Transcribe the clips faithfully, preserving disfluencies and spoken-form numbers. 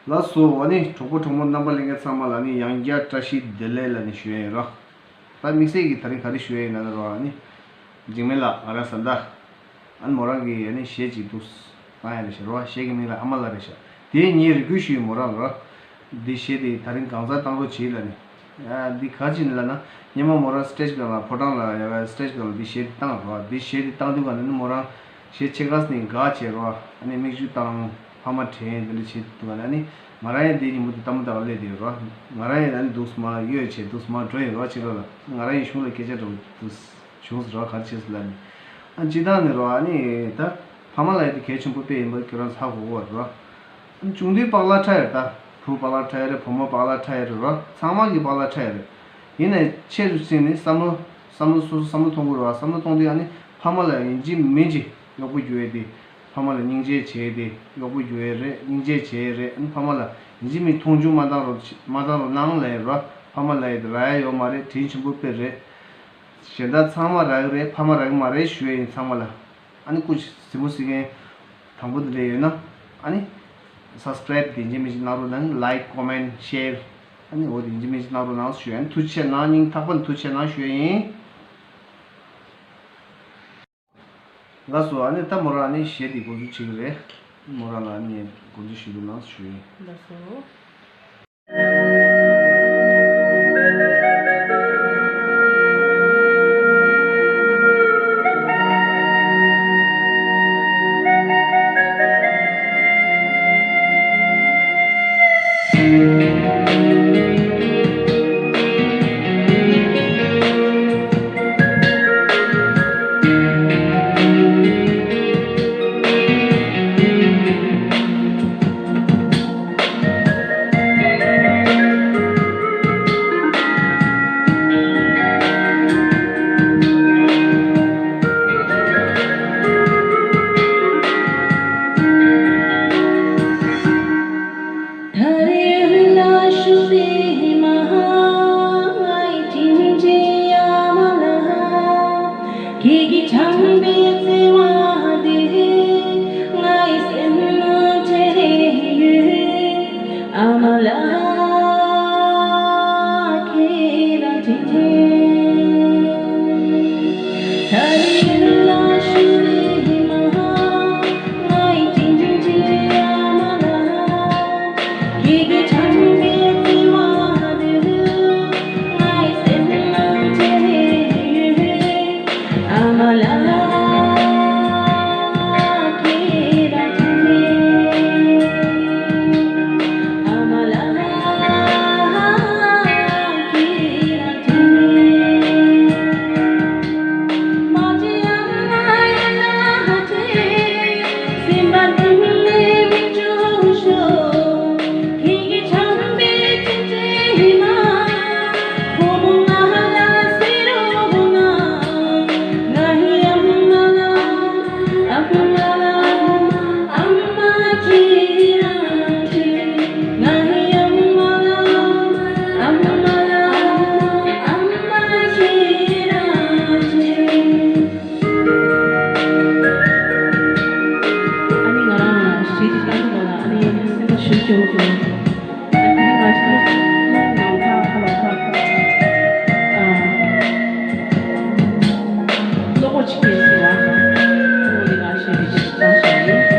ལགས་སོ། ཨ་ནི་གྲོགས་པོ་གྲོགས་མོ་རྣམ་པ་ལྷན་རྒྱས་ཚང་མ་ལ་ནི་ཡང་བསྐྱར་བཀྲ་ཤིས་བདེ་ལེགས་ལ་ནི་ཞུ་ཡ་ཡིན་རོ། ད་དམིགས་བསལ་གྱི་ད་རིང་ག་རེ་ཞུ་ཡ་ཡིན་ན་རོ། ཨ་ནི་འཇིགས་མེད་ལགས། ང་རང་བཟའ་ཟླ་ཨ་ནི་མོ་རང་གི་ཨ་ནི་གཞས་ཅིག་འདུག་བཏང་ཡ་རེད་ཤག་རོ། གཞས་ཀྱི་མིང་ལ་ཨ་མ་ལགས་རེད་ཤག་དེ་ངས་རེ་སྐུལ་ཞུས་ཡིན་མོ་རང་ལ་རོ། འདི་གཞས་དེ་ད་རིང་གང་ཚར་བཏང་རོགས་བྱེད་ལ་ནི། ཡ་འདི་ག་ཅི་ཡིན་ལབ་ན། སྔོན་མ་མོ་རང་སི་ཊེཇ་སྒང་ལ་ཕོ་བྲང་ལ་ཡ་ག་སི་ཊེཇ་སྒང་ལ་འདི་གཞས་དེ་བཏང་རོ། འདི་གཞས་དེ་བཏང་དུས་ག་ནས་ནི་མོ་རང་གཞས་ཆེ་ཁག་ནས་དགའ་བྱས་རོ། ཨ་ནི་མིག་ཆུ་བཏང་། ཕ་མ་དྲན་དེ་འདྲ་བྱེད་འདུག་ག་ནས། ཨ་ནི་ང་རང་ཡང་འདི་ཉིན་མོ་དེ་ལྟད་མོ་ལྟ་ག་སླེབས་དེ་རོ། ང་རང་ཡང་ཨ་ནི་འདུག་སེ་མར་གཡོལ་བྱས་འདུག་སེ་མར་འགྲོ་ཡིན་རོ། ཕྱི་ལོགས་ལ་ང་རང་ཡང་གཞུང་ལ་སྐད་ཆ་འདྲ་བོ་འདུག་བྱུང་སོང་རོ། ག་རེ་བྱས་སོང་ལབ་ནས། ཨ་སྤྱིར་བཏང་ནས་རོ། ཨ་ནི་ད་ཕ་མ་ལབ་ཡ་དེ་གལ་ཆེན་པོ་དཔེ་ཡིན་པ་ཁྱོད་རང་ཚ་དགོས་ཀྱི་རེད་རོ། ཨ་ནི་ཆུང་དུས་པགས་ལག་ཕྲ་ཡ་རེད། ད་བུ་པགས་ལག་ཕྲ་ཡ་རེད། བུ་མོ་པགས་ལག་ཕྲ་ཡ་རེད་རོ། ཚང་མ་གི་པགས་ལག་ཕྲ་ཡ་རེད། ཡིན་ནའི་ཆེ་རུ་ཕྱིན་ནས་བསམ་བློ་བསམ་བློ་སོ་སོ་བསམ་བློ་གཏོང་དགོས་རེད་བ། བསམ་བློ་གཏོང་དུས་ཨ་ནི་ཕ་མ་ལ་ཡིན་གཅིག་མིན་གཅིག་གཡོག་པོ་རྒྱུག་ཡས་དེ། ཕ་མ་ལ་སྙིང་རྗེ་བྱས་ཏེ་གཡོག་པོ་རྒྱུག་ཡས་རེད། སྙིང་རྗེ་བྱས་ཡས་རེད། ཨ་ནི་ཕ་མ་ལ་ཡིན་གཅིག་མིན་མཐོང་ཆུང་མ་བཏང་རོགས། མ་བཏང་རོགས་གནང་ལབ་ཡས་རེད་བ། ཕ་མ་ལབ་ཡས་དེ་རག་ཡ་ཡོད་མ་རེད། དྲིན་ཆེན་པོ་དཔེ་རེད། གཞན་དག་ཚང་མ་རག་གི་རེད། ཕ་མ་རག་གི་མ་རེད་ཞུ་ཡས་ཡིན་ཚང་མ་ལ། ཨ་ནི་སྐུ་གཟུགས་གཟིགས་མོ་གཟིགས་མཁན་དང་པོ་འདི་འདྲ་ཡོད་ན། ཨ་ནི་སབ་སི་ཀི་རེབ་དེ་འཇིགས་མེད་ཅིག་གནང་རོགས་གནང་། ལའིཀ་ཀོ་མེན་ཤེར། ཨ་ནི་འོ་དེ་འཇིགས་མེད་ཅིག་གནང་རོགས་གནང་ཞུ་ཡ་ཡིན། ཐུགས་རྗེ་ཆེ་གནང་། སྙིང་ཐག་པ་ནས་ཐུགས་རྗེ་ཆེ་གནང་ཞུ་ཡ་ཡིན། ལགས་སོ། ཨ་ནི་ད་མོ་རང་ཨ་ནི་གཞས་འདི་འགོ་འཛུགས་བྱེད་ཀྱི་རེད། མོ་རང་ལ་ཨ་ནི་འགོ་འཛུགས་ཞུ་རོགས་གནང་ཞུ་ཡིན། ལགས་སོ། ཨ་ནི་ང་རང་གཞས་འདི་བཏང་གི་འདུག་ལ། ཨ་ནི་སེམས་པ་ཞུམ་སྐྱོ་བོ་བྱུང་། ཨ་ནི་ང་ཚོ་ནང་ཁ་ཁ་ལོ་ཁ་ཨ་བློ་ཁོག་ཅིག་སྐྱེས་སོང་བ། ཨ་ནི་ང་གཞས་འདི་བཏང་བཞག་ཡིན།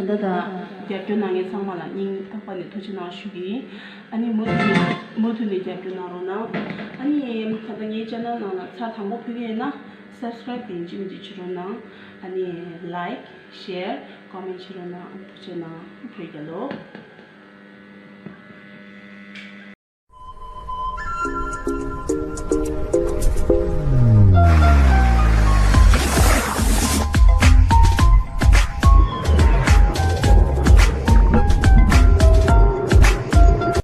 ད་ལྟ་རྒྱབ་སྐྱོར་གནང་མཁན་ཚང་མ་ལ་སྙིང་ཐག་པ་ནས་ཐུགས་རྗེ་གནང་ཞུ་གི་ཡིན། ཨ་ནི་མུ་མཐུད་ནས་མུ་མཐུད་ནས་རྒྱབ་སྐྱོར་གནང་རོགས་གནང་། ཨ་ནི་ད་ལྟ་ངའི་ཅེ་ནལ་ནང་ལ་ཚར་དང་པོ་ཕེབས་ཀྱི་ཡིན་ན་སབ་སི་ཀ་རེབ་དེ་ཡིན་གཅིག་མིན་གཅིག་བྱེད་རོགས་གནང་། ཨ་ནི་ལའིཀ་ཤེར་ཀོ་མེན་ཊི་བྱེད་རོགས་གནང་། ཐུགས་རྗེ་གནང་། བོད་རྒྱལ་ལོ།